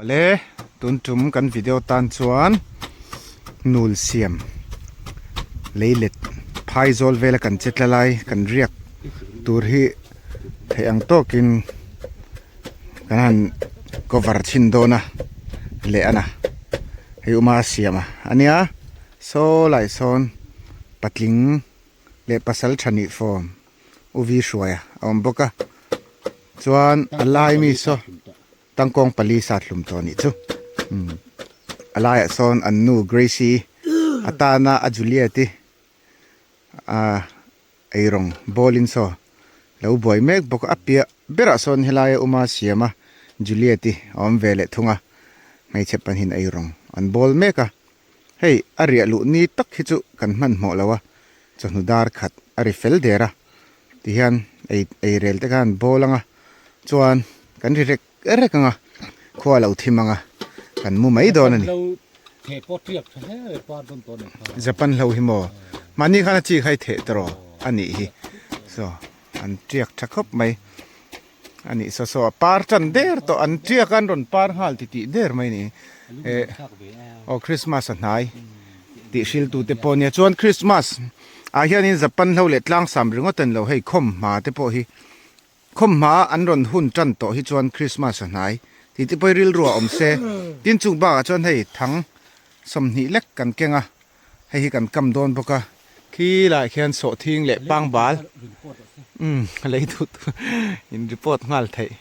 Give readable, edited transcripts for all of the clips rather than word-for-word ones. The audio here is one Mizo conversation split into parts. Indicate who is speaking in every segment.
Speaker 1: Awle, tun tum kan video tan chuan nul siam leilet phaizawl vela kan che tla lai kan riak tur hi theih ang tawkin kan han cover chhin dawn a leh a na hei uma a siam a ania saw lai sawn patling leh pasal tha nih form u vi hruai a awm bawk a chuan a lai mi saw. Tangkawng pali sat hlum tawh anih chu. Umm a laiah sawn an nu Gracie a tana a Juliet i ah eirawng bawlin saw lo buai mek bawk a. A piah berah sawn helaia uma siam a Juliet i a awm ve leh thung a, hmeichhe pahnihin eirawng an bawl mek a. Hei a riah luh ni tak hi chu kan hmanhmawh lo a, chawhnu dar khat a ri fel der a. Tihian ei ei rel te khan bawl anga chuan kan ri rek rek anga khua lo thim anga kan mu mai dawn a ni. Japan hlo hi maw mahni khan a chi kha i theh tawh a nih hi saw an tiak tha khawp mai a nih saw saw a par tan der tawh an tiak a an rawn par nghal ti tih der mai a ni eh aw Christmas a hnai tih hrilh tu te pawh a nia chuan Christmas ah hianin Japan hlo leh tlang sam ringawt a ni lo hei khawmhma te pawh hi khawmhma an rawn hun tan tawh hi chuan Christmas a hnai tih te pawh hi rilru ah awm se tin chung bakah chuan hei thang 20 lek kan keng a. Hei hi kan kam dawn bawk a, khi laiah khian sawhthing leh pangbal umm lei duh tur in report nghal theih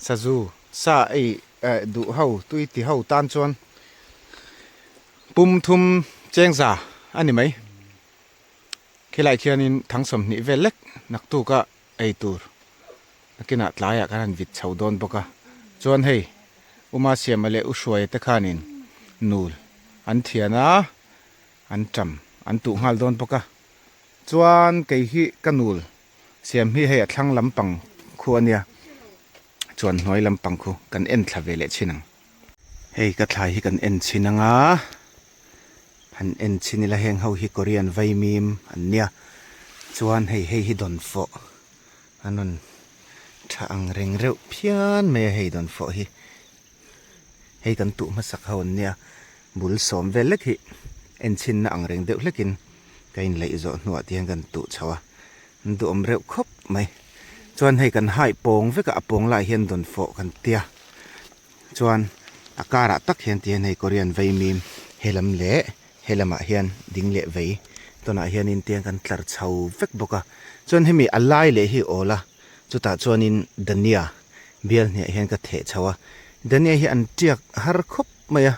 Speaker 1: sazu sa ei eh duh ho tui ti ho tan chuan pum thum cheng za a ni mai. Khi laiah khianin thang 20 vel lek naktuk a ei tur nakinah tlaiah kan han vit chho dawn bawk a, chuan hei Uma Siama leh U Hruaia te khanin nul an thian a, an ṭam an tuh nghal dawn bawk a, chuan kei hi ka nul siam hi hei a thlang lampang khu a nia, chuan hnuai lampang khu kan en thla ve leh chhin ang. Hei ka thlai hi kan en chhin ang a, han en chhin ila heng ho hi Korean vaimim an nia, chuan hei hei hi dawnfawh an rawn tha ang reng reuh phian mai a hei dawnfawh hi. Hei kan tuh hmasak ho an nia, bul sawm vel lek hi enchhinna ang reng deuh hlekin ka inleih zawh hnuah te hian kan tuh chho a, an duhawm reuh khawp mai. Chuan hei kan haih pawng vek a, a pawng laiah hian dawnfawh kan tia, chuan a karah tak hian ti hian hei Korean vaimim helam leh helamah hian ding leh vei tawnah hianin tiang kan tlar chho vek bawk a, chuan hemi a lai leh hi awl a, chutah chuanin Dania. Bial hniah hian ka theh chho a, Dania hi an tiak har khawp mai a,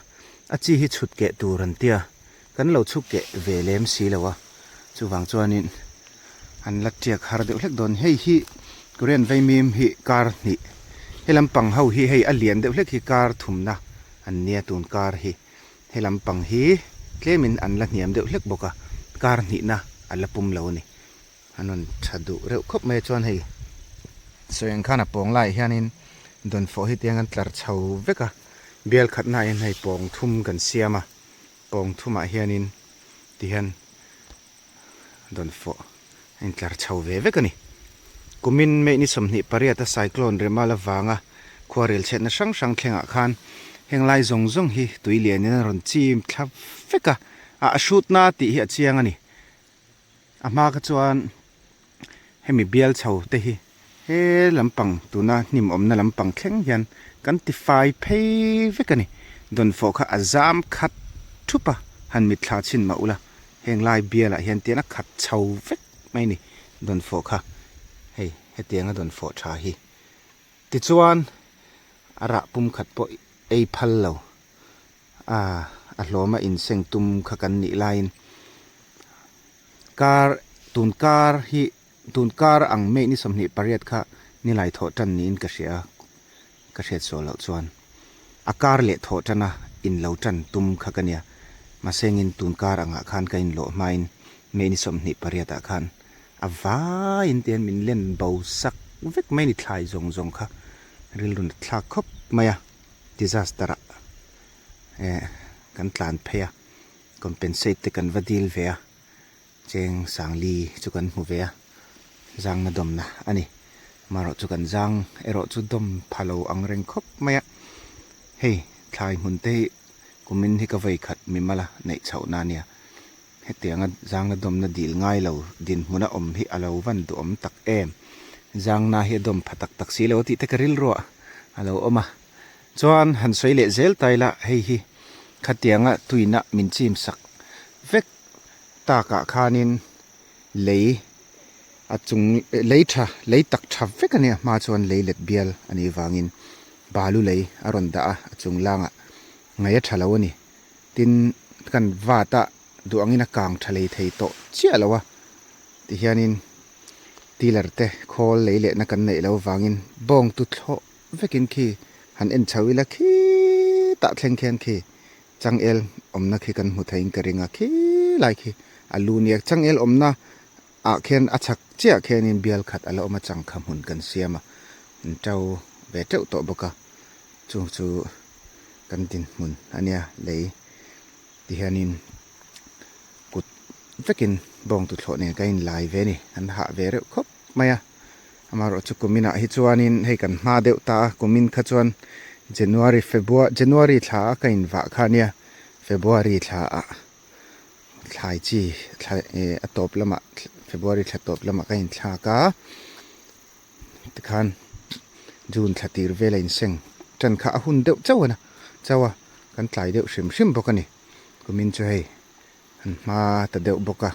Speaker 1: a chi hi chhut keh tur an tia, kan lo chhuk keh ve lem si lo a, chuvang chuanin an la tiak har deuh hlek dawn. Hei hi Korean vaimim hi kar hnih, he lampang ho hi hei a lian deuh hlek hi kar thumna an nia tun kar hi, he lampang hi tlemin an la hniam deuh hlek bawk a, kar hnihna a la pum lo a ni. An rawn tha duh reuh khawp mai a chuan hei sawi ang khan a pawng laiah hianin dawnfawh hi tiang an tlar chho vek a, bial khatna ah hian hei pawng thum kan siam a, pawng thumah hianin tihian dawnfawh a intlar chho ve vek a ni. Kumin May ni 28 a cyclone Remal avanga khuarel chhiatna hrang hrang thlengah khan heng lai zawng zawng hi tui lianin a rawn chim thla vek a, a hrutna tih hi a chiang a ni. A hma kha chuan hemi bial chho te hi he lampang tuna hnim awmna lampang thleng hian kan ti fai phei vek a ni. Dawnfawh kha a zam khat thup a, han mitthla chhin mah ula heng lai bialah hian tian a khat chho vek mai a ni dawnfawh kha hei hetianga dawnfawh tha hi. Tichuan a rah pum khat pawh ei phal lo. A a hlawma inseng tum kha kan nih laiin kar tun kar hi tun kar ang May ni 28 kha nilai thawh tan niin ka hria a, ka hriat sual loh chuan a kar leh thawh tana in lo tan tum kha ka nia mahsengin tun kar angah khan ka inlawh hmain May ni 28 ah khan a vaiin te hian min len bo sak vek mai ni thlai zawng zawng kha rilru nat thlak khawp mai a. Disaster ah eh kan tlan phei a, compensate te kan va dil ve a, cheng sangli chu kan hmu ve a, zangna dawmna a ni. Amaherawh chu kan zang erawh chu dawm pha lo ang reng khawp mai a. Hei thlai hmun te hi kumin hi ka vei khat mimala neih chhoh na ania. Hetianga zangna dawmna dil ngai lo dinhmuna awm hi a lo van duhawm tak em. Zangna hi a dawm pha tak tak si lo a tih te ka rilruah a lo awm a. Chuan han sawi leh zel ta ila hei hi khatianga tuina min chim sak vek takah khanin lei a chung lei tha lei tak tha vek a nia hma chuan lei let bial a nih vangin balu lei a rawn dah a a chung langah ngaih a tha lo a ni. Tin, kan vat a duh angin a kang tha lei thei tawh chiah lo a, tihianin tiller te khawl lei lehna kan neih loh vangin bawng tu thlawh vekin khi han en chho ila khitah thleng khian khi changel awmna khi kan hmu theiin ka ring a, khilai khi a lu nia changel awmna ah khian a chhak chiah khianin bial khat a la awm a changkha hmun kan siam a, an to ve teuh tawh bawk a, chung chu. Kan dinhmun a nia lei ti hianin kut vekin bawng tuthlawh nen ka inlai ve a ni an hah ve reuh khawp mai a amaherawh chu kuminah hi chuanin hei kan hma deuh ta a kumin kha chuan January February January thla a ka invah kha a nia February thla ah thlai chi thla eh a tawp lamah February thla tawp lamah ka inthlak a. Tikhan June thla tir vela inseng tan kha a hun deuh chauh a na chauh a, kan tlai deuh hrim hrim bawk a ni. Kumin chu hei an hma ta deuh bawk a,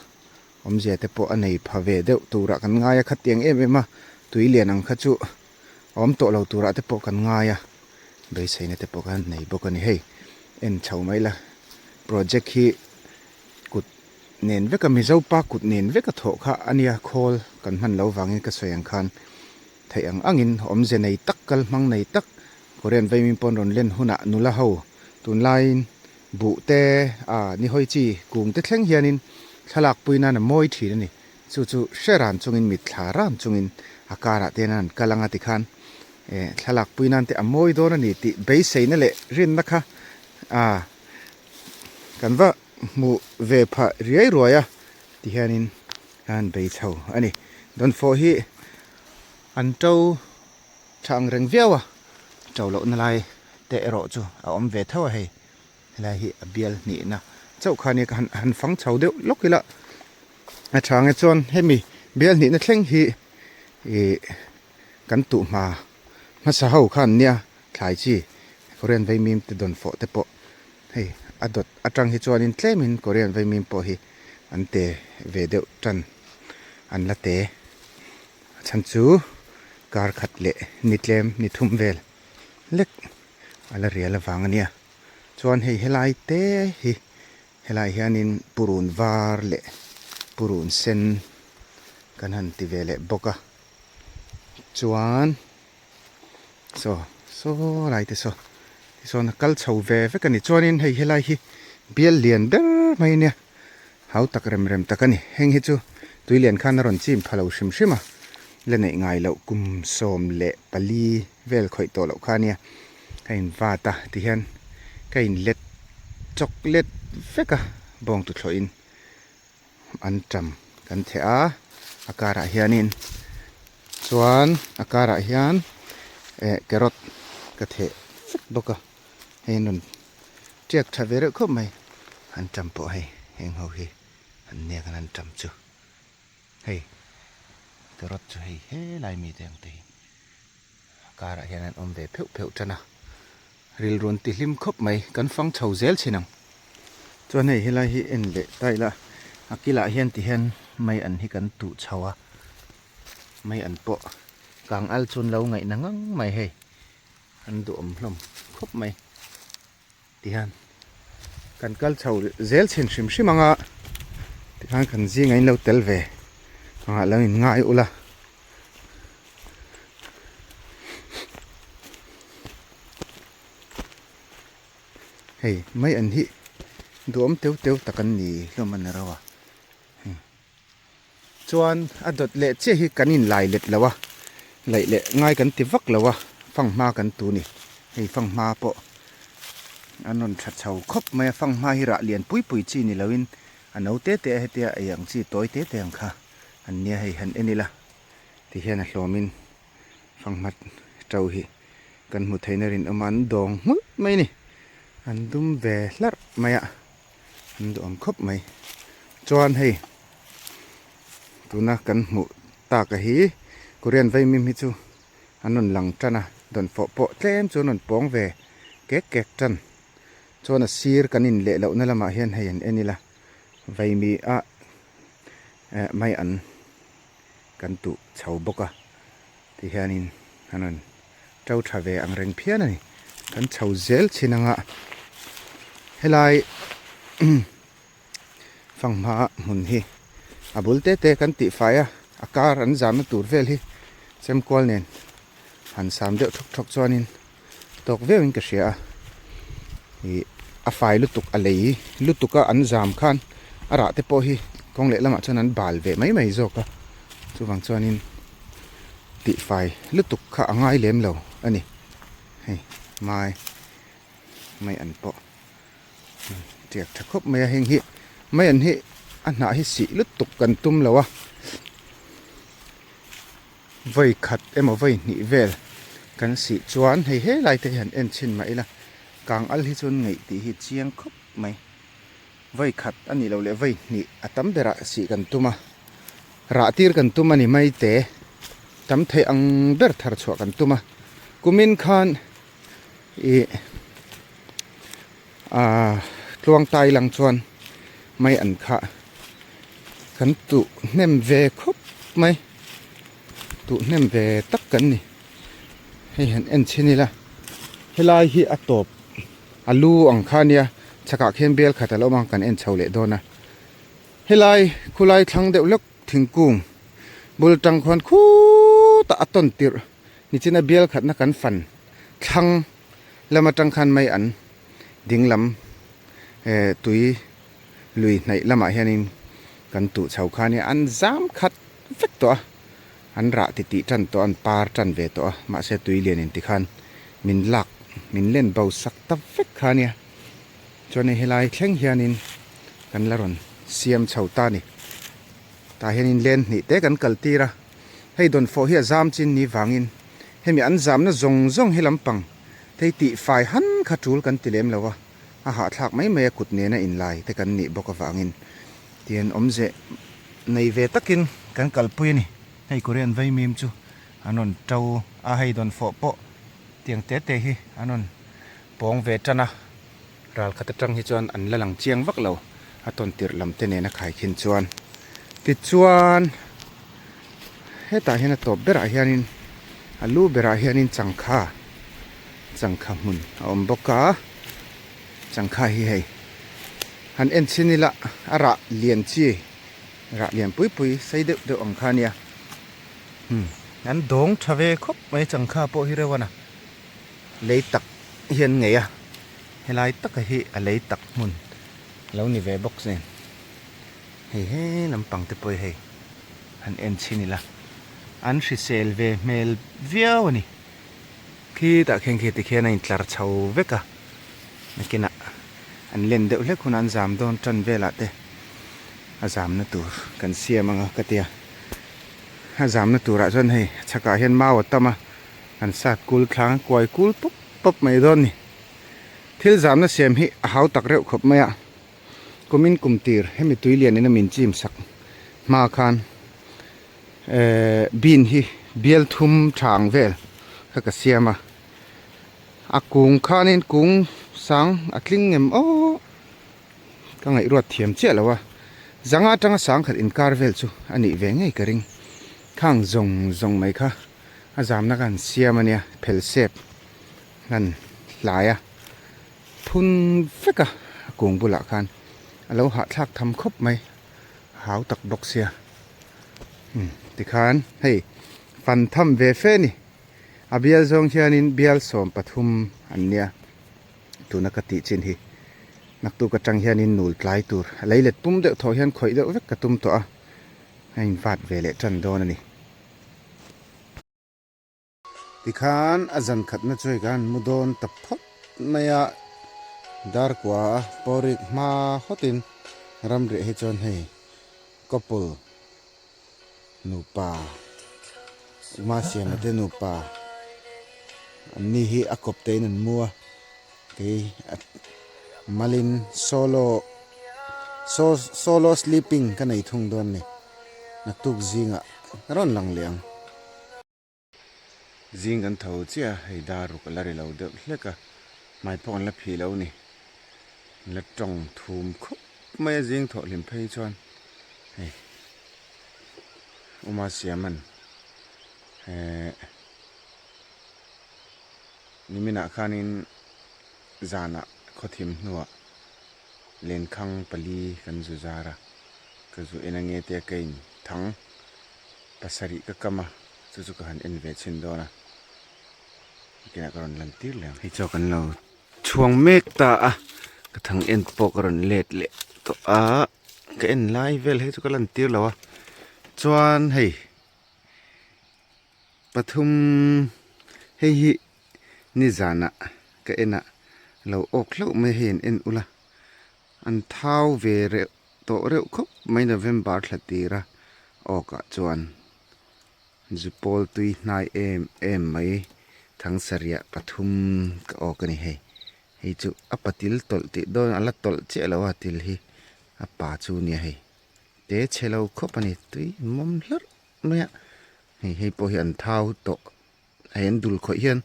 Speaker 1: awmzia te pawh a nei pha ve deuh turah kan ngai a, khatiang em em a tui lian ang kha chu a awm tawh lo turah te pawh kan ngai a, beiseina te pawh khan nei bawk a ni. Hei en chho mai la project hi kut Nen veka Mizo pa kut nen veka thawh kha a nia khawl kan hman lo vangin ka sawi ang khan theih ang angin awmze nei tak kal hmang nei tak Korean veimin pawn rawn len hunah nula ho tunlaiin buh te a ni hawi chi kung te thleng hianin thlalak pui nan a mawi thin a ni. Chu chu hre ran chungin mitthla ran chungin a karah te hian an kal anga tikhan eh thlalak pui nan te a mawi dawn a ni tih beiseina leh rinna kha a kan va Hmuh ve phah riai ruai a ti hianin a han bei chho a ni. Dawnfawh hi an to tha ang reng viau a, to lohna lai te erawh chu a awm ve tho a hei. Helai hi a bial hnihna chauh kha nia ka han han fang chho deuh lawk ila a tha ang e chuan hemi bial hnihna thleng hi ih kan tuh hma hmasa ho khan nia thlai chi Korean vaimim te dawnfawh te pawh Hei a dawt atang hi chuanin tlemin Korean vaimim pawh hi an te ve deuh tan an la te. A chhan chu kar khat leh ni tlem ni thum vel lek a la rial avang a nia. Chuan hei helai te hi helai hianin purun var leh purun sen kan han ti ve leh bawk a. Chuan. Saw saw lai te saw tichuan a kal chho ve vek a ni chuanin hei helai hi bial lian ber mai ania hau tak rem rem tak a ni heng hi chu tui lian khan a rawn chim pha lo hrim hrim a la neih ngai loh kum 14 vel khawih tawh loh kha ania ka in vat a tihian ka in let chawk let vek a bawng tuthlawh in an tam kan theh a a karah hianin chuan a karah hian eh carrot ka theh vek bawk a hei an rawn tiak tha ve reuh khawp mai an tam pawh hei heng ho hi an nek an an tam chu hei carrot chu hei helai mi te ang te hi a karah hian an awm ve pheuh pheuh tan a rilru an ti hlim khawp mai kan fang chho zel thin ang chuan hei helai hi en leh ta ila a kilah hian ti hian mai an hi kan tuh chho a mai an pawh kang al chu an lo ngaihna ngang mai hei an duhawm hlawm khawp mai ti hian kan kal chho zel chhin hrim hrim ang a tikhan kan zingah in lo tel ve angah lo in ngai ula. Hei mai an hi duhawm teu teu tak an ni hlawm a ni reuh a chuan a dawt leh chiah hi kan inlai let lo a laih leh ngai kan ti vak lo a fanghma kan tu ni hei fanghma pawh an rawn tha chho khawp mai a fanghma hi rah lian pui pui chi ni lo in a no te te a hetia ei ang chi tawi te te ang kha an nia hei han en ila ti hian a hlawmin fanghma to hi. Kan hmu theihna rinawm a an dawng nghulh mai a ni. An dum ve hlarh mai a, an duhawm khawp mai. Chuan hei tuna kan hmuh tak a hi Korean vaimim hi chu an rawn lang tan a, dawnfawh pawh tlem chu an rawn pawng ve kek kek tan. Chuan a sir kan in leh lohna lamah hian hei an en ila vaimi a eh mai an kan tuh chho bawk a. Ti hianin an rawn to tha ve ang reng phian a ni. Kan chho zel chin anga helai fanghma hmun hi a bul te te kan tih fai a, a kar an zamna tur vel hi chemkual nen han sam deuh thawk thawk chuanin tawk viauin ka hria a. Ih a fai lutuk a lei lutuk a an zam khan a rah te pawh hi kawng leh lamah chuan an bal ve mai mai zawk a chuvang chuanin tih fai lutuk kha a ngai lem lo a ni hei mai mai an pawh tiak tha khawp mai a heng hi mai an hi a hnah hi sih lutuk kan tum lo a. Vawi khat emaw vawi hnih vel kan sih chuan hei he lai te hi han en chhin mah ila kang al hi chuan ngaih tih hi chiang khawp mai. Vawi khat a nih loh leh vawi hnih a tam berah sih kan tum a, rah tir kan tum a ni mai te tam theih ang ber thar chhuah kan tum a. Kumin khan ih ah tluang tai lang chuan mai an khah kan tuh hnem ve khawp mai tuh hnem ve tak kan ni hei han en chhin ila helai hi a tawp a lu ang kha ania chhakah khian bial khat a lo awm ang kan en chho leh dawn a helai khulai thlang deuh lawk thingkung bul tang khuan khutah a tawn tirh nichina bial khatna kan fan thlang lam atang khan mai an ding lam eh tui lui hnaih lamah hianin kan tuh chho kha ania an zam khat vek tawh a an rah ti tih tan tawh a an par tan ve tawh a mahse tui lian in tikhan min lak min len bo sak ta vek kha ania chuan hei helai thleng hianin kan la rawn siam chho ta a ni tah hianin len hnih te kan kal tir a hei dawnfawh hi a zam chin ni vangin hemi an zamna zawng zawng hi lampang thei tih fai han kha tul kan ti lem lo a. A hahthlak mai mai a kut nena inlai te kan nih bawk avangin tian awmze nei ve takin kan kalpui a ni. Hei Korean vaimim chu an rawn to a, hei dawnfawh pawh tiang te te hi an rawn pawng ve tan a, ral khat atang hi chuan an la lang chiang vak lo a tawn tirh lam te nena khaikhin chuan. Tichuan hetah hian a tawp berah hianin a lu berah hianin changkha changkha hmun a awm bawk a changkha hi hei han en chhin ila a rah lian chi rah lian pui pui sei deuh deuh ang kha ania hmm an dawng tha ve khawp mai changkha pawh hi reuh a na lei tak hian ngei a helai taka hi a lei tak hmun lo ni ve bawk nen hei he lampang te pawh hi hei han en chhin ila an hrisel ve hmel viau a ni. Khitah khian khi tikhian a intlar chho vek a, nakinah an len deuh hlek hunah an zam dawn tan velah te a zamna tur kan siam ang a ka tia. A zamna turah chuan hei chhakah hian mau a tam a, an sat kul thlang a kuai kul pawp pawp mai dawn a ni. Thil zamna siam hi a hau tak reuh khawp mai a, kumin kum tir hemi tui lianin a min chim sak hma khan Ehh bean hi bial thum tha ang vel kha ka siam a a kung khanin kung sang a tling ngem aw ka ngaihruat thiam chiah lo a zanga atanga sang khat inkar vel chu a nih ve ngei ka ring khang zawng zawng mai kha a zamna kha an siam a nia phel sep hlan hlai a phun vek a a kung bulah khan a lo hahthlak tham khawp mai. Hau tak bawk sia umm tikhan hei fan tham ve fe a ni a bial zawng hianin bial 13 an nia tuna ka tih chin hi naktuk atang hianin nul tlai tur a lei let pum deuh thawh hian khawih deuh vek ka tum tawh a a invat ve leh tan dawn a ni. Tikhan a zan khatna chu hei khan mu dawn ta phawt mai a, Darkua a pawrik hma hawtin ramriah hi chuan hei couple nupa Uma Siama te nupa. Anni hi a kawp tein an mu a, kei malin solo solo sleeping ka nei thung dawn ni. Naktuk zingah ka rawn lang leh ang. Zing kan tho chiah a, hei dar ruk a la ri lo deuh hlek a, hmai pawh an la phih lo ni. An la tawng thum khawp mai a zing thawh hlim phei chuan hei Uma Siaman eh niminah khanin zanah khawthim hnuah lenkhang pali kan zu zar a, ka zu en ange tia ka in thang pasarih ka kam a. Chu chu ka han en ve chhin dawn a, kinah ka rawn lan tir leh ang. Hei chu kan lo chhuang mek ta a, ka thang en pawh ka rawn let leh tawh a, ka en lai vel hei chu ka lan tir lo a, chuan hei pathum hei hi nizanah ka en a lo awk hlauh mai hei an en ula an thau ve reuh tawh reuh khawp mai November thla tira awkah chuan. Zupawl tui hnai em em mai Thangsariah pathum ka awk a ni hei. Hei chu a patil tawlh tih dawn a la tawlh chiah lo a til hi a pa chu nia hei. Te chhe lo khawp a ni tui mawm hlarh mai a. Hei hei pawh hi an thau tawh hei an dul khawih hian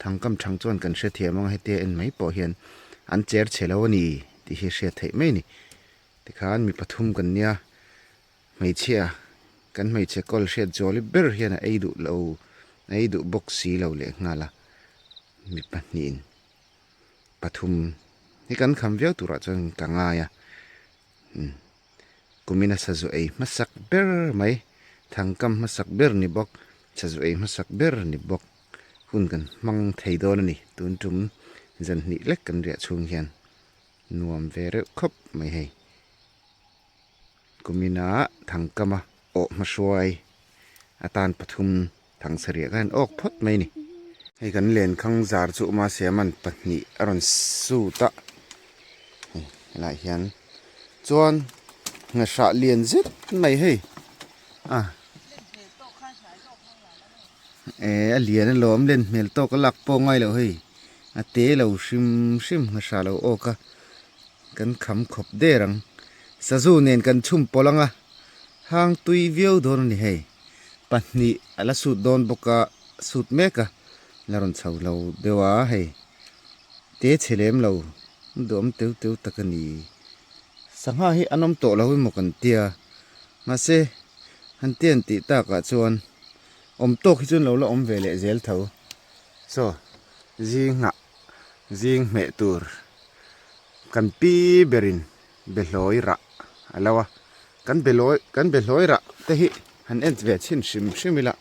Speaker 1: thangkam thang chuan kan hrethiam ang a hetia en mai pawh hian an cher chhe lo a ni tih hi hriat theih mai a ni. Tikhan mi pathum kan nia. Hmeichhia, kan hmeichhe kawl hriat zuali ber hian a ei duh lo, a ei duh bawk si lo leh nghal a, mi pahnihin pathum hi kan kham viau turah chuan ka ngai a, umm kumina sazu ei hmasak ber mai, thangkam hmasak ber ni bawk, sazu ei hmasak ber ni bawk hun kan hmang thei dawn a ni, tun tum zan hnih lek kan riah chhung hian nuam ve reuh khawp mai hei. Kumina Thangkama awh hmahruai atan pathum Thangsariah khan awk phawt mai a ni. Hei kan lenkhang zar chu awm a Siaman pahnih a rawn sut a, hei helaiah hian chuan nghahrah lian zet mai hei a eh a lian alawm len hmel tawk a lak pawh a ngai lo hei a te lo hrim hrim nghahrah lo awk a. Kan kham khawp der ang. Sazu nen kan chhum pawlh ang a, hang tui viau dawn a ni hei. Pahnih a la sut dawn bawk a, sut mek a, la rawn chho lo deuh a hei. Te chhe lem lo, duhawm teu teu tak a ni. Sangha hi an awm tawh lo emaw kan tia, mahse han ti an tih takah chuan awm tawk hi chuan lo la awm ve leh zel tho. Chaw zingah zing hmeh tur kan pi berin behlawi rah a lo a kan behlawi kan behlawi rah te hi han en ve chhin hrim hrim ila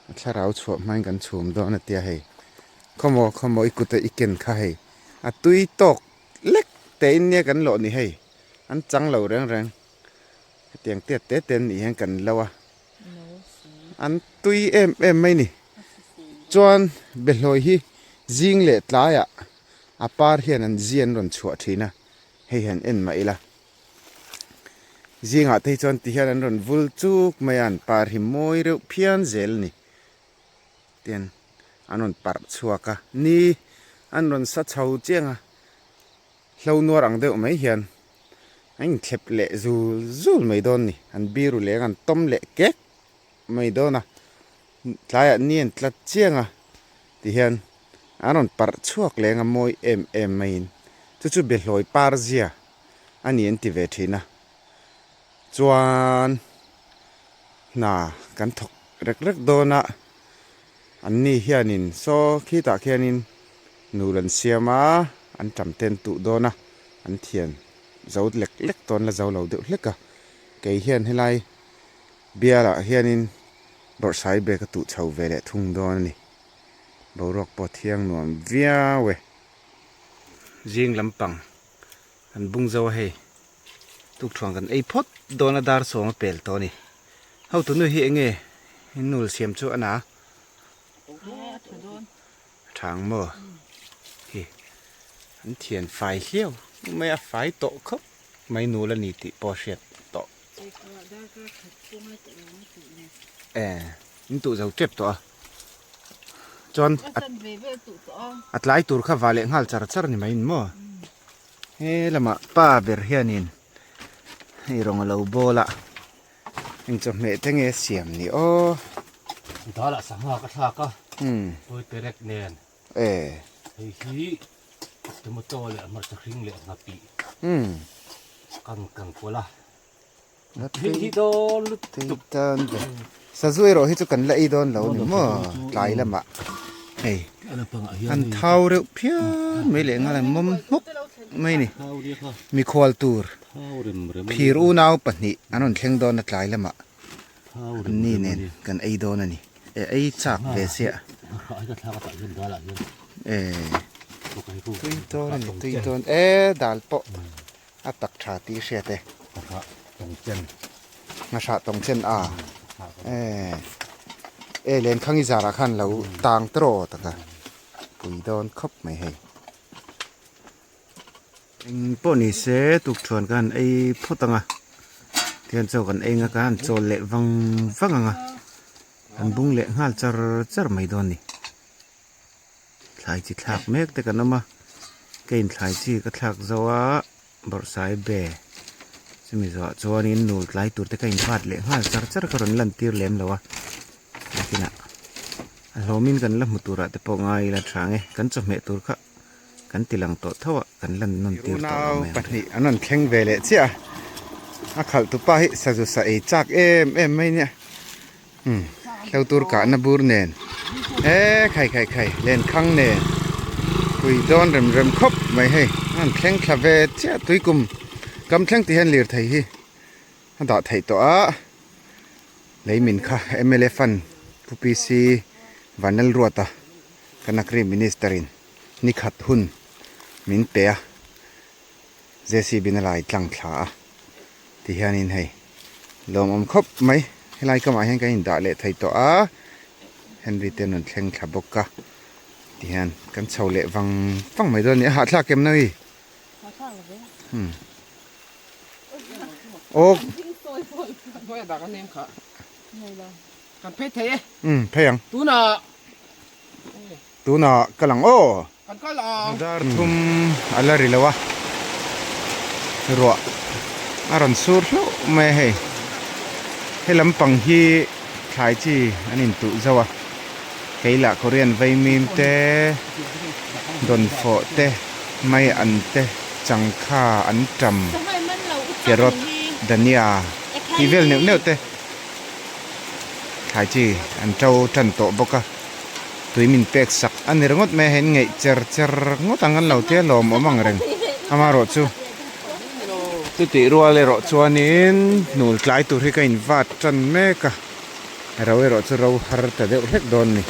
Speaker 1: a thlarau chhuah hmain kan chhum dawn a tia hei khawmaw khawmaw i kut a i ken kha hei a tui tawk lek te in nia kan lawh ni hei an chang lo reng reng hetiang tiat te te an nih hian kan lo a. An tui em em mai ni. Chuan behlawi hi zing leh tlaiah a par hian an zi an rawn chhuah thin a, hei han en mah ila. Zingah te hi chuan ti hian an rawn vul chuk mai a, an par hi mawi reuh phian zel a ni. Tian an rawn parh chhuak a, ni an rawn sa chho chiang a. Hlo nuar ang deuh mai hian a inthlep leh zul zul mai dawn ni. An biru leng an tawm leh kek mai dawn a, tlaiah ni an tlat chiang a tihian an rawn parh chhuak leng a mawi em em maiin chu chu behlawi par zia a ni an ti ve thin a. Chuan hna kan thawk rek rek dawn a, anni hianin saw khitah khianin Nul an siam a, an ṭam ten tuh dawn a, an thian zo lek lek tawn la zo lo deuh hlek a. Kei hian helai bialah hianin bawrhsai bag a tuh chho ve leh thung dawn a ni. Boruak pawh thiang nuam viau e. Zing lampang kan bung zo a hei, tukthuan kan ei phawt dawn a dar sawm a pel tawh a ni. Hotunu hi enge nul siam chu a na? Thang maw hi an thian fai hliau mai a fai tawh khawp mai nul a ni tih pawh a hriat tawh e in tuh zo tep tawh a. Chuan a tlai tur kha va leh nghal char char ni mai in maw? He lamah pa ber hianin hei rawng a lo bawl a, eng chawhmeh te nge siam ni aw?
Speaker 2: Dalah sangha ka thlak a, tawi perek nen. Hei hi tomato leh hmarcha hring leh nghapih kan kan pawlh a.
Speaker 1: Sazu erawh hi chu kan la ei dawn lo ni maw tlai lamah hei an thau reuh phian mai leh nghal a mawm hmawk mai ni mikhual tur phir unau pahnih an rawn thleng dawn a tlai lamah an ni nen kan ei dawn a ni e ei chak ve chiah e tui dawn a ni tui dawn e dal pawh. A tak tha tih hriat e.
Speaker 2: Nghahrah tawng chen.
Speaker 1: Nghahrah tawng chen a. E e lenkhang i zarah khan lo tang tawh taka pui dawn khawp mai hei. Eng pawh ni se tukthuan ka han ei phawt ang a. Tihian chaw kan ei ang a ka han chawl leh vang vang ang a. Kan bung leh nghal char char mai dawn ni. Thlai chi thlak mek te kan awm a ka in thlai chi ka thlak zo a bawrhsai be chumi zawhah chuanin nul tlai tur te ka in vat leh nghal char char ka rawn lan tir lem lo a nakinah a hlawmin kan la hmu turah te pawh ngai ila tha ang e kan chawhmeh tur kha kan ti lang tawh tho a kan lan nawn tir tawh lo mai ang pahnih an rawn thleng ve leh chiah a a khalh tu pa hi sazu sa ei chak em em mai nia. Umm hlo tur kahna bur nen e khai khai khai lenkhang nen pui dawn rem rem khawp mai hei a han thleng thla ve chiah tui kum kam thleng tih hian lirthei hi a dah theih tawh a leimin kha mla fund pu PC Vanlalruata Kanakri minister in ni khat hun min pe a JCB in a lai tlang thla a ti hianin hei lawmawm khawp mai helai kamah hian kan indah leh thei tawh a Henry te an rawn thleng thla bawk a ti hian kan chho leh vang vang mai dawn a ni a hahthlak em nawi umm aw umm phei ang tunah ka lang aw. Dar thum a la ri lo a, ruah a rawn sur hlauh mai a hei. He lampang hi thlai chi an intuh zauh a, kei lah Korean vaimim te, dawnfawh te, mai an te, changkha an tam, carrot, dhania tih vel neuh neuh te thlai chi an to tan tawh bawk a. Tui min pek sak a ni ringawt mai a, hei an ngaih cher cher ngawt ang an lo tia lawm awm ang reng amaherawh chu chutih rual erawh chuanin hnul tlai tur hi ka in vat tan mek a ro erawh chu ro har ta deuh hlek dawn a ni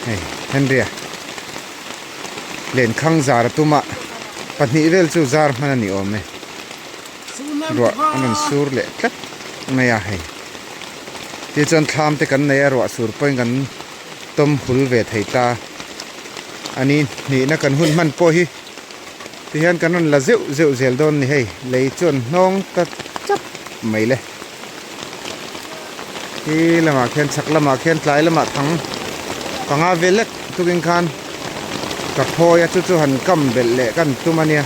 Speaker 1: hei Henry a lenkhang zar a tum a pahnih vel chu zar hman a ni awm e ruah a rawn sur leh tlat mai a hei. Tichuan thlam te kan nei a ruah sur pawhin kan tawm hul ve thei ta a ni. Hnihna kan hun hman pawh hi tihian kan rawn la zeuh zeuh zel dawn ni hei lei chuan hnawng ta chap mai le. Khi lamah khian chhak lamah khian tlai lamah thang panga vel lek tukin khan ka phawi a chu chu han kam belh leh kan tum a nia.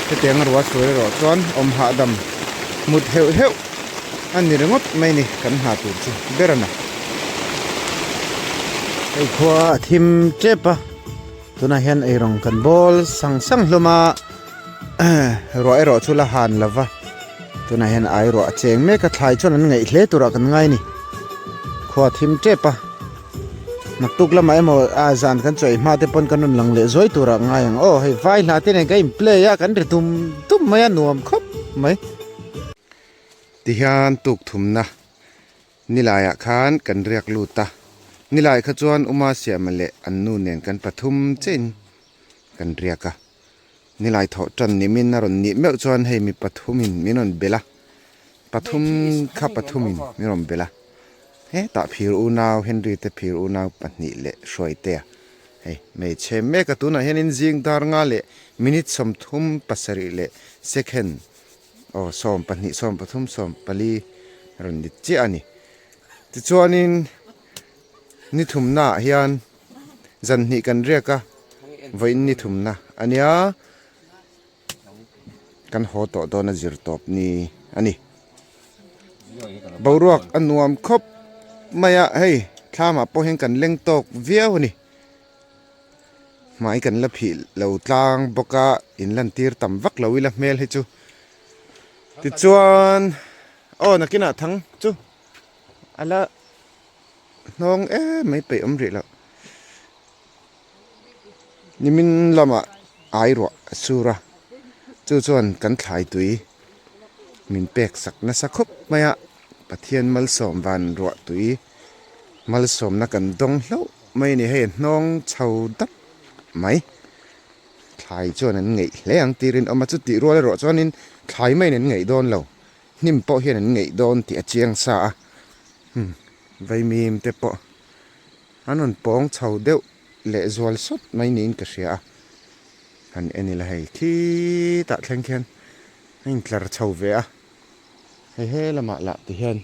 Speaker 1: Hetiang a ruah sur erawh chuan awm hahdam mut heuh heuh. A ni ringawt mai ni kan hna tur chu ber a na. Hei khua a thim tep a, tunah hian eirawng kan bawl sang sang hlawm a, ruah erawh chu la han lo va, tunah hian ai ruah a cheng mek a, thlai chuan an ngaih hle turah kan ngai a ni. Khua a thim tep a, naktuk lamah emaw a zan kan chawi hma te pawn kan rawn lang leh zuai turah ngai ang aw, hei vai hla te nen kan in play a, kan ri dum dum mai a nuam khawp mai. Tihian tuk thumna nilaiah khan kan riak lut a, nilai kha chuan Uma Siama leh an nu nen kan pathum chiahin kan riak a. Nilai thawh tan nimin a rawn nih meuh chuan hei mi pathumin min rawn belh a, pathum kha pathumin min rawn belh a. Hetah phir unau Henry te phir unau pahnih leh Hruaitea hei hmeichhe mek a, tunah hianin zing dar nga leh minute 37 leh second Aw 12 13 14 rawn ni chiah a ni. Tichuanin Ni thumna ah hian zan hnih kan riak a, vawiin ni thumna a nia. Kan haw tawh dawn a zir tawp ni a ni. Boruak a nuam khawp mai a, hei thlamah pawh hian kan leng tawk viau a ni. Hmai kan la phih lo tlang bawk a, in lantir tam vak lo ila hmel hi chu. Tichuan aw nakinah thang chu a la hnawng em mai peih awm rih loh. Nimin lamah ai ruah a sur a, chu chuan kan thlai tui min pek sak nasa khawp mai a, Pathian malsawm van ruah tui malsawmna kan dawng hlauh mai a ni. Hei a hnawng chho dap mai, thlai chuan an ngeih hle ang tir in awm a, chutih rual erawh chuanin thlai maiin an ngeih dawn lo, hnim pawh hian an ngeih dawn tih a chiang sa a, vaimim te pawh. An rawn pawng chho deuh leh zual sawt mai niin ka hria a, han en ila hei khitah thleng khian a intlar chho ve a, hei he lamah lah ti hian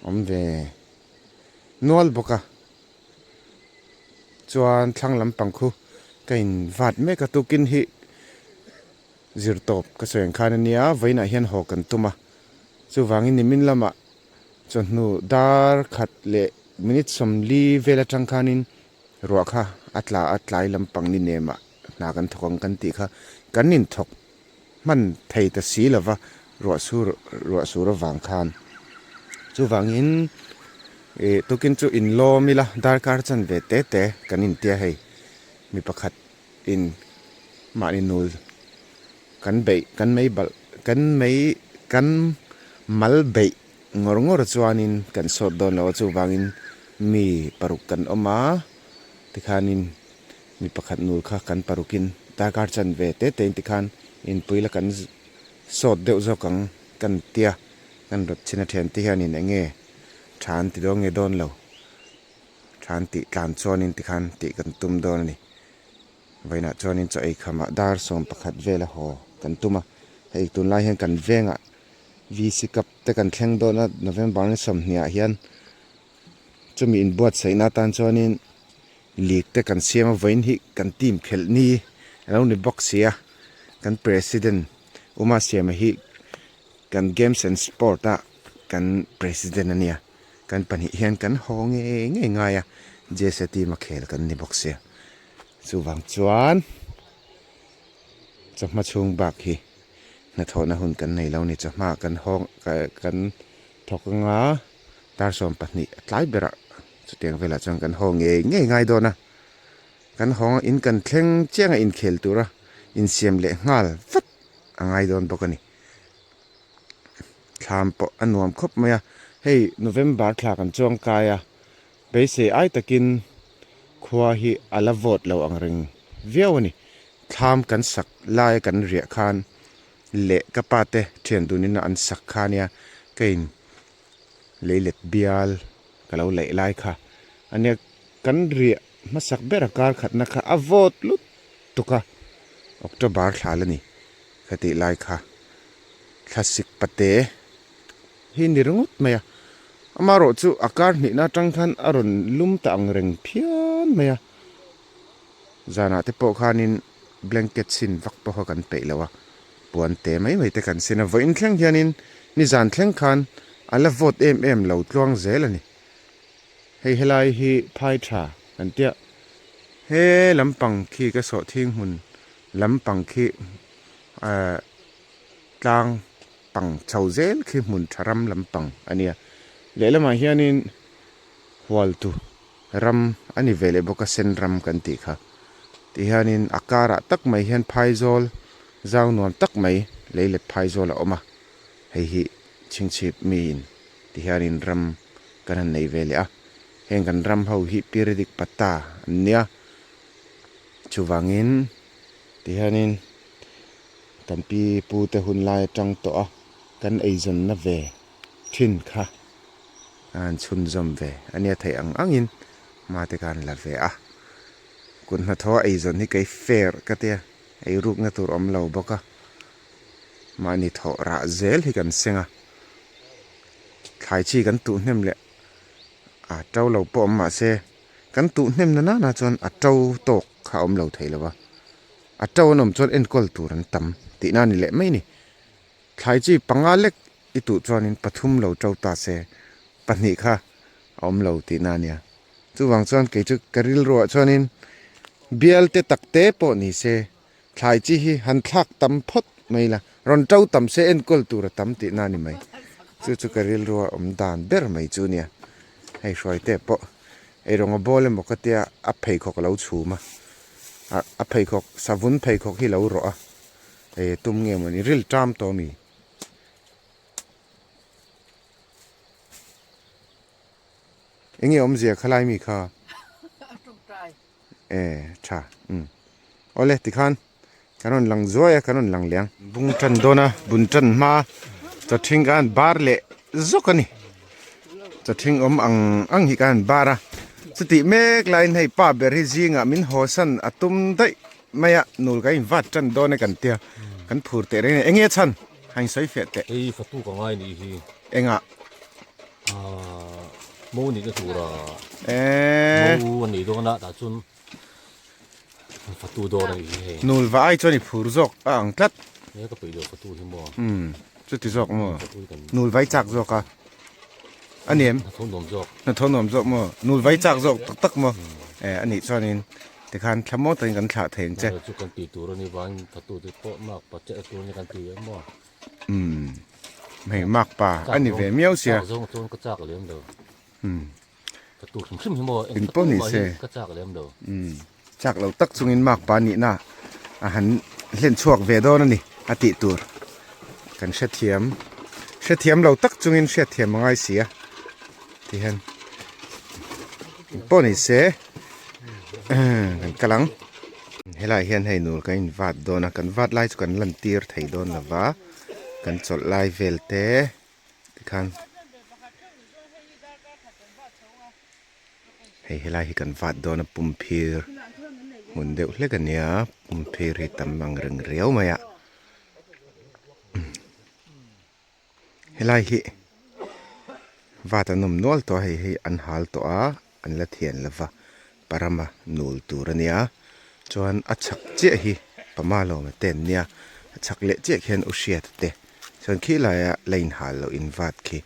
Speaker 1: awm ve nual bawk a, chuan thlang lampang khu ka in vat mek a, tukin hi zirtawp ka sawi ang khan ania vawiinah hian haw kan tum a, chuvangin nimin lamah Chawhnu dar khat leh minute sawmli vel atang khanin ruah kha a tla a, tlai lampang ni nemah hna kan thawk ang kan tih kha kan inthawk hman thei ta si lova ruah sur ruah sur avang khan. Chuvangin ih tukin chu inlawm ila darkar chan ve te te kan intia hei mi pakhat in mahni nul kan beih kan mei balh kan mei kan mal beih ngawr ngawr chuanin kan sawt dawn lo a chuvangin mi paruk kan awm a tikhanin mi pakhat nul kha kan parukin darkar chan ve te te in tikhan inpui la kan sawt deuh zawk ang kan tia kan rawt chin a then te hianin eng nge tha an ti dawn nge dawn lo. Than tih tlan chuanin tikhan tih kan tum dawn a ni. Vawiinah chuanin chaw ei khamah dar 11 vela haw kan tum a. Hei tunlai hian kan vengah VC Cup te kan thleng dawn a, November ni 20 ah hian chumi inbuatsaihna atan chuanin league te kan siam a, vawiin hi kan team khelh ni a lo ni bawk si a. Kan President Uma Siama hi kan Games and Sport a kan President a nia. Kan pahnih hian kan haw ngei ngei ngai a, Jesse team a khel kan ni bawk sia. Chuvang chuan chawhma chhung bak hi hnathawhna hun kan nei lo ni. Chawhma kan haw kan thawk anga dar 12 a tlai berah chutiang velah chuan kan haw ngei ngei ngai dawn a. Kan haw in kan thleng chiang a inkhel tura insiam leh nghal vat a ngai dawn bawk a ni. Thlam pawh a nuam khawp mai a, hei November thla kan chuang kai a, beisei ai takin khua hi a la vawt lo ang reng viau a ni. Thlam kan sak laia kan riah khan leh ka pa te thian dunin an sak kha nia ka in leilet bial ka lo laih lai kha a nia kan riah hmasak ber a kar khatna kha a vawt lut tuk a, October thla la ni ka tih lai kha. Thlasik pate hi ni ringawt mai a, amaherawh chu a kar hnihna atang khan a rawn lum ta ang reng phian mai a, zanah te pawh khanin blanket sin vak pawh kha kan peih lo a, puan te mai mai te kan sin a, vawiin thleng hianin nizan thleng khan a la vawt em em lo tluang zel a ni. Hei helai hi phai tha kan tia, he lampang khi ka sawhthing hmun lampang khi ahh tlang pang chho zel khi hmun tha ram lampang a nia. Lehlamah hianin hualtu ram a ni ve leh bawk a sen ram kan tih kha. Tihianin a karah tak mai hian phaizawl zau nuam tak mai leilet phaizawl a awm a, hei hi chhingchhip miin tihianin ram kan han nei ve leh a. Heng kan ram ho hi Piridik Patta an nia. Chuvangin tihianin. Kan pi pu te hun lai atang tawh a kan eizawnna ve thin kha a han chhunzawm ve a nia theih ang angin hma te khan la ve a. Kut hnathawh a eizawn hi kei fair ka tia eirukna tur awm lo bawk a, mahni thawh rah zel hi kan seng a, thlai chi kan tuh hnem leh a to lo pawh awm mahse. Kan tuh hnem na nana chuan a to tawk kha a awm lo thei lo a, a to an awm chuan enkawl tur an tam tihna a ni leh mai a ni. Thlai chi panga lek i tuh chuanin pathum lo to ta se pahnih kha a awm lo tihna a nia. Chuvang chuan kei chu ka rilruah chuanin bial te tak te pawh ni se thlai chi hi han thlak tam phawt mai la, rawn to tam se enkawl tur a tam tihna a ni mai. Chu chu ka rilrua awm dan ber mai chu a nia. Hei hruai te pawh eirawng a bawl emaw ka tia a pheikhawk a lo chhum a, a pheikhawk savun pheikhawk hi lo rawh a, ei tum nge mawni ril ṭam tawh a mi. Enge awmzia khalai mi kha? E tha umm awle tikhan kan rawn lang zuai a kan rawn lang leh ang. Bung tan dawn a bun tan hma chawthing ka han bar leh zawk a ni chawthing awm ang ang hi ka han bar a chutih mek laiin hei pa ber hi zingah min haw san a tum daih mai a nul ka invat tan dawn e kan tia kan phur teh reng a ni enge chhan ha in sawi fiah teh.
Speaker 2: Hei fatu ka ngai nih hi.
Speaker 1: Engah.
Speaker 2: Ahh mo nihna tura mo a nih dawn a tah chuan fatu dawn a nih hi hei.
Speaker 1: Nul va ai chuan i phur zawk a ang tlat.
Speaker 2: He ka peih lo fatu hi maw.
Speaker 1: Umm chuti zawk maw. Nul vai chak zawk a. A ni em?
Speaker 2: Hnathawh nuam zawk.
Speaker 1: Hnathawh nuam zawk maw. Nul vai chak zawk tak tak maw. E a nih chuanin tikhan thla maw takin kan thlah thei ang che.
Speaker 2: Chu kan tih tur a ni vangin fatu te pawh mak pa che tur a ni kan ti em maw.
Speaker 1: Umm hei mak pa a ni ve miau sia.
Speaker 2: Chak zawng chuan ka chak lem lo. Umm ka tur hrim hrim hi maw eng pawh ni se ka chak lem lo.
Speaker 1: Umm chak lo tak chungin mak pa nihna a han hlen chhuak ve dawn a ni a tih tur kan hrethiam hrethiam lo tak chungin hriatthiam a ngai si a tihian eng pawh ni se kan kal ang. Helaiah hian hei nul kan invat dawn a kan vat lai chu kan lan tir thei dawn lo va kan chawlh lai vel te tikhan hei helai hi kan vat dawn a pumphir hmun deuh hlek a nia pumphir hi tam ang reng riau mai a. Helai hi vat an awm nual tawh a hei hi an hal tawh a an la thian lova parama nul tur a nia chuan a chhak chiah hi pama lawma te an nia a chhak leh chiah khian u hriata te chuan khi laia la inhal loh in vat khi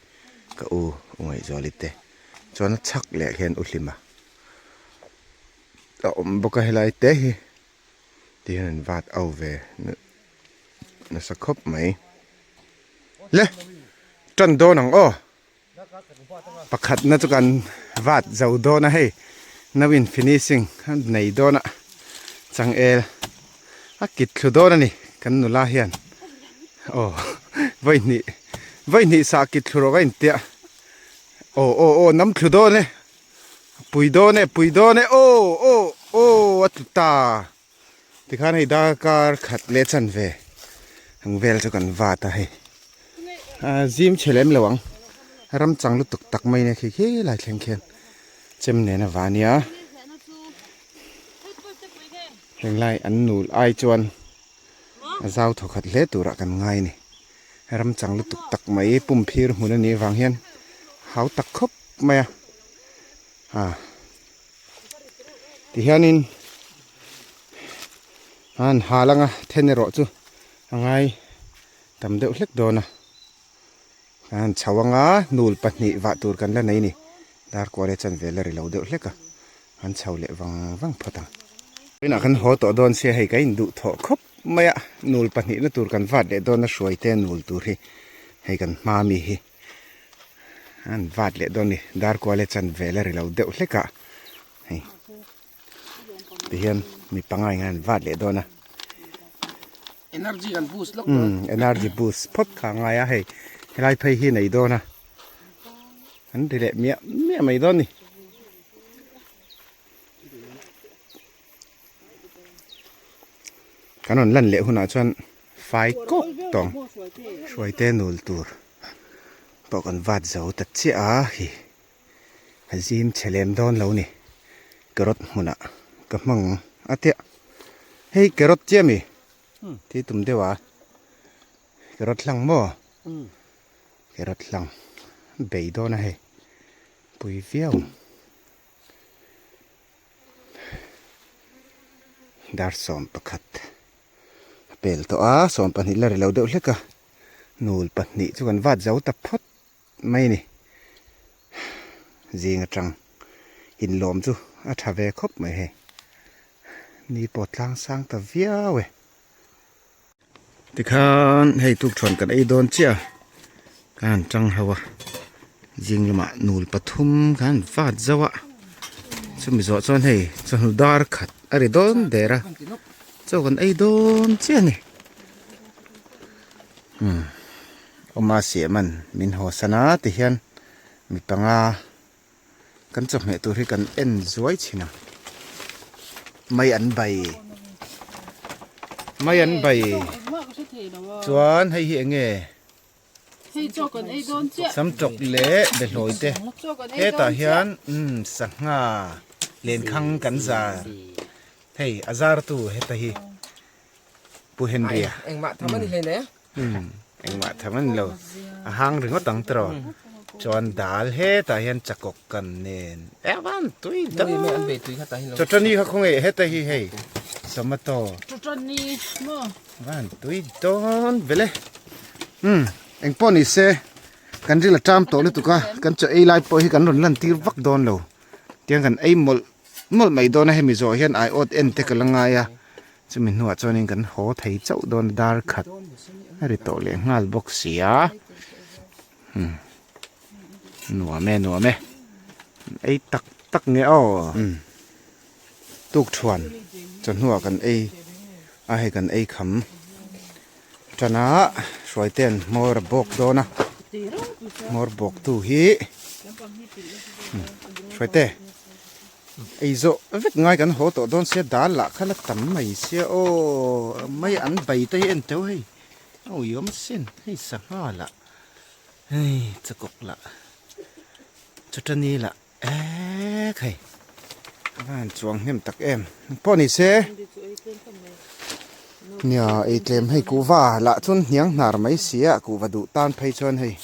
Speaker 1: ka u u ngaihzuali te chuan a chhak leh khian u hlima a awm bawk a helai te hi tihian an vat au ve nasa khawp mai. Le tan dawn ang aw pakhat na chu kan vat zo dawn a hei no in finishing a nei dawn a changel a kit thlu dawn a ni kan nula hian aw vawi hnih vawi hnih sah kit thlu rawh ka intia aw aw aw nam thlu dawn e pui dawn e pui dawn e aw aw aw a tlu ta. Tikhan hei darkar khat leh chanve ang vel chu kan vat a hei ah zim chhe lem lo ang ram chang lutuk tak mai nia khi khi lai thleng khian chem nen a va nia heng lai an nul ai chuan a zau thaw khat hle turah kan ngai a ni ram chang lutuk tak mai pum phir hmun a nih avang hian hau tak khawp mai a ah. Tihianin an hal anga then erawh chu a ngai tam deuh hlek dawn a an chho anga nul pahnih vah tur kan la nei a ni dar kual e chanve la ri lo deuh hlek a an chho leh vang vang phawt ang. Inah kan haw tawh dawn sia hei ka induh thawh khawp mai a nul pahnih na tur kan vat leh dawn a hruai te nul tur hi hei kan hma mi hi. An vat leh dawn a ni dar kual e chan vel a ri lo deuh hlek a hei tihian mi pangai hian an vat leh dawn a
Speaker 3: energy kan boost lawk dawn
Speaker 1: energy boost phawt kha a ngai a hei helai phei hi nei dawn a an ri leh miah miah mai dawn a ni. Kan rawn lan leh hunah chuan fai kawk tawng hruaite nul tur pawh kan vat zo ta chiah a hi a zim chhe lem dawn lo ni carrot hmunah ka hmang a tia hei carrot chiah mi ti tum deuh a carrot hlang maw carrot hlang bei dawn a hei pui viau. Dar 11 a pel tawh a, 12 la ri lo deuh hlek a, nul pahnih chu kan vat zo ta phawt mai a ni. Zing atang inlawm chu a tha ve khawp mai hei. Ni pawh tlang sang ta viau e. Tikhan hei tukthuan kan ei dawn chiah a, ka han tang ho a, zing lamah nul pathum ka han vat zauh a, chumi zawh chuan hei chawhnu dar khat a ri dawn der a, chaw kan ei dawn chiah a ni. Umm awma siam an min haw san a tihian mi panga Kan chawhmeh tur hi kan en zuai thin a, mai an bai, mai an bai chuan hei hi eng nge samtawk leh behlawi te hetah hian umm sangha lenkhang kan zar hei a zar tu heta hi Pu Henry a.
Speaker 3: Engmah tham a ni hle ne.
Speaker 1: Umm engmah tham a ni lo a hang ringawt ang tiraw chuan dal hetah hian chakawk kan nen evan tui deuh chawtani kha khawnge heta hi hei tomato
Speaker 4: chawtani maw
Speaker 1: van tui dawn vele umm engpawh ni se kan ril a ṭam tawh lutuk a kan chaw ei lai pawh hi kan rawn lan tir vak dawn lo tiang kan ei mawlh mawlh mai dawn a hemi zawh hian aiawt en te ka la ngai a. Chumi hnuah chuanin kan haw thei chauh dawn a dar khat a ri tawh leh nghal bawk si a umm nuam e nuam e ei tak tak nge aw umm tukthuan chawhnuah kan ei a hei kan ei kham tan a hruaite'n hmawr a bawk dawn a hmawr bawk tu hi hruaite. Ei zawh vek ngai kan haw tawh dawn sia dal lah kha la tam mai sia aw mai an bai te hi en teuh hei a uiawm sin hei sangha lah hei chakawk lah chutani lah ek hei a va han chuang hnem tak em pawh ni se nia ei tlem hei kuhva lah chuan hniang hnar mai sia kuhva duh tan phei chuan hei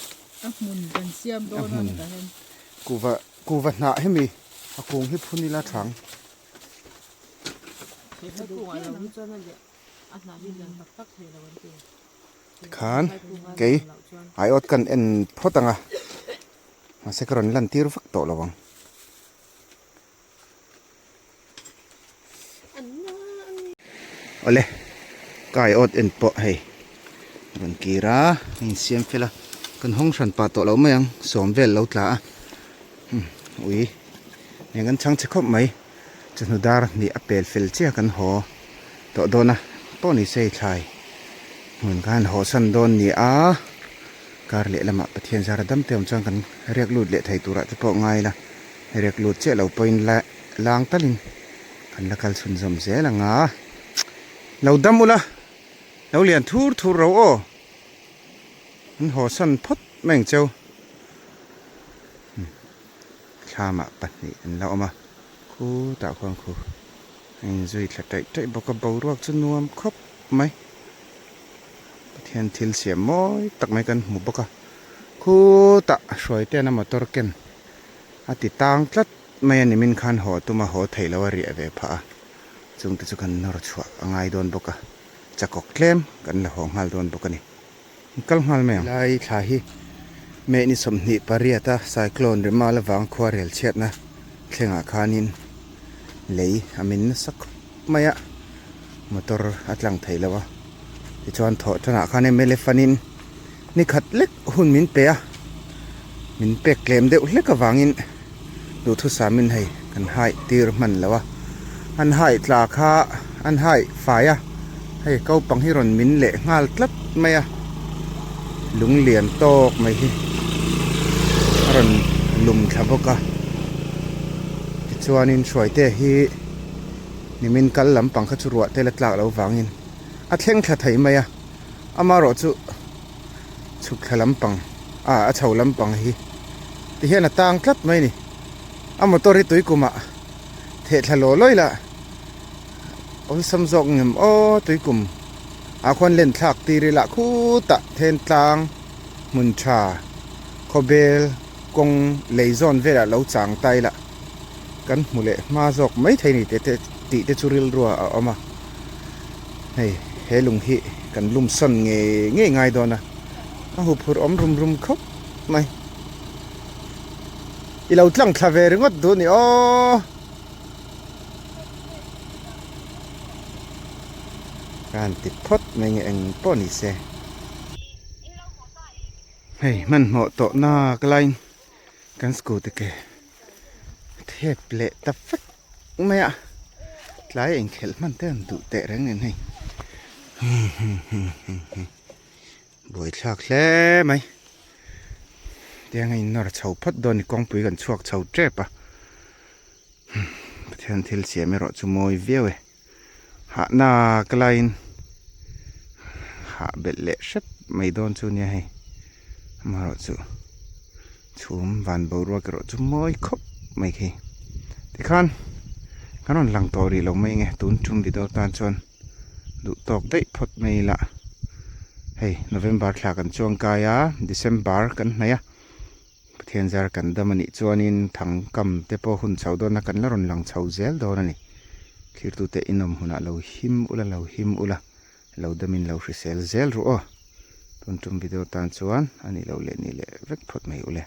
Speaker 4: a hmun kan siam dawn a ni tah hian
Speaker 1: kuhva Kuhva hnah hemi a kung hi phun ila thang. Tikhan kei aiawt kan en phawt ang a, mahse ka rawn lan tir vak tawh lo ang. Awle ka aiawt en pawh hei rawn kir a a insiam fel a kan hawng hran pah tawh lo mai ang sawm vel lo tla a umm ui eng an chhang chhe khawp mai chawhnu dar hnih a pel fel chiah kan haw tawh dawn a pawh ni se thlai hmun khan haw san dawn ni a kar leh lamah Pathian zara dam te awm chuan kan riak lut leh thei turah te pawh ngai ila riak lut chiah lo pawhin la lang talin kan la kal chhun zawm zel ang a lo dam ula lo lian thur thur ro aw an haw san phawt mai ang cheu thlamah pahnih an la awm a khutah khuan khu a inzui thla taih taih bawk a boruak chu nuam khawp mai Pathian thil siam mawi tak mai kan hmu bawk a khutah hruai ten a motor ken a ti tang tlat mai a ni min khan haw tum a haw theih loh a riah ve phah a chungte chu kan nawr chhuah a ngai dawn bawk a chakawk tlem kan la haw nghal dawn bawk a ni kal nghal mai ang. Helai thla hi May ni 28 a cyclone Remal avang khua rel chhiatna thlengah khanin lei a min nasa khawp mai a motor a tlang thei lo a tichuan thawh tanah khan mla fanin ni khat lek hun min pe a min pek tlem deuh hlek avangin duhthusam in hei kan hai tir hman lo a an hai tla kha an hai fai a hei kopang hi rawn min leh nghal tlat mai a lung lian tawk mai hi a rawn lum thla bawk a tichuanin hruaite hi nimin kal lampang kha chu ruah te la tlak loh vangin a thleng thla thei mai a amaherawh chu chhuk thla lampang ah a chho lampang hi ti hian a tang tlat mai a ni a motor hi tui kumah theh thla law lawi la awlsam zawk ngem aw tui kum ah khuan len thlak tir ila khutah then tlang hmun tha khawbel kawng lei zawn velah lo chang ta ila kan hmu leh hma zawk mai thei a ni tih te tih te chu rilrua a awm a. Hei he lung hi kan lum sawn ngei ngei ngai dawn a, a huphurh awm rum rum khawp mai. I lo tlang thla ve ringawt duh a ni aw. Ka han ti phawt mai nge eng pawh ni se. Hei hmanhmawh tawh nak laiin kan scooty ke thep leh ta vek mai a tlai inkhelh hman te an duh teh reng nen hei buaithlak hle mai tiang a innawr chho phawt dawn a ni kawngpui kan chhuak chho tep a Pathian thil siam erawh chu mawi viau e hahna ka laiin hah belh leh hrep mai dawn chu nia hei amaherawhchu chhum van boruak erawh chu mawi khawp mai khi tikhan kan rawn lang tawh rih lo mai nge tun tum video tan chuan duh tawk daih phawt mai ila hei November thla kan chuang kai a December kan hnaih a. Pathian zar kan dam a nih chuanin thangkam te pawh hun chho dawn a kan la rawn lang chho zel dawn a ni. Thirtute inawm hunah lo him ula lo him ula lo damin lo hrisel zel ru aw. Tun tum video tan chuan a nih loh leh nih leh vek phawt mai ule.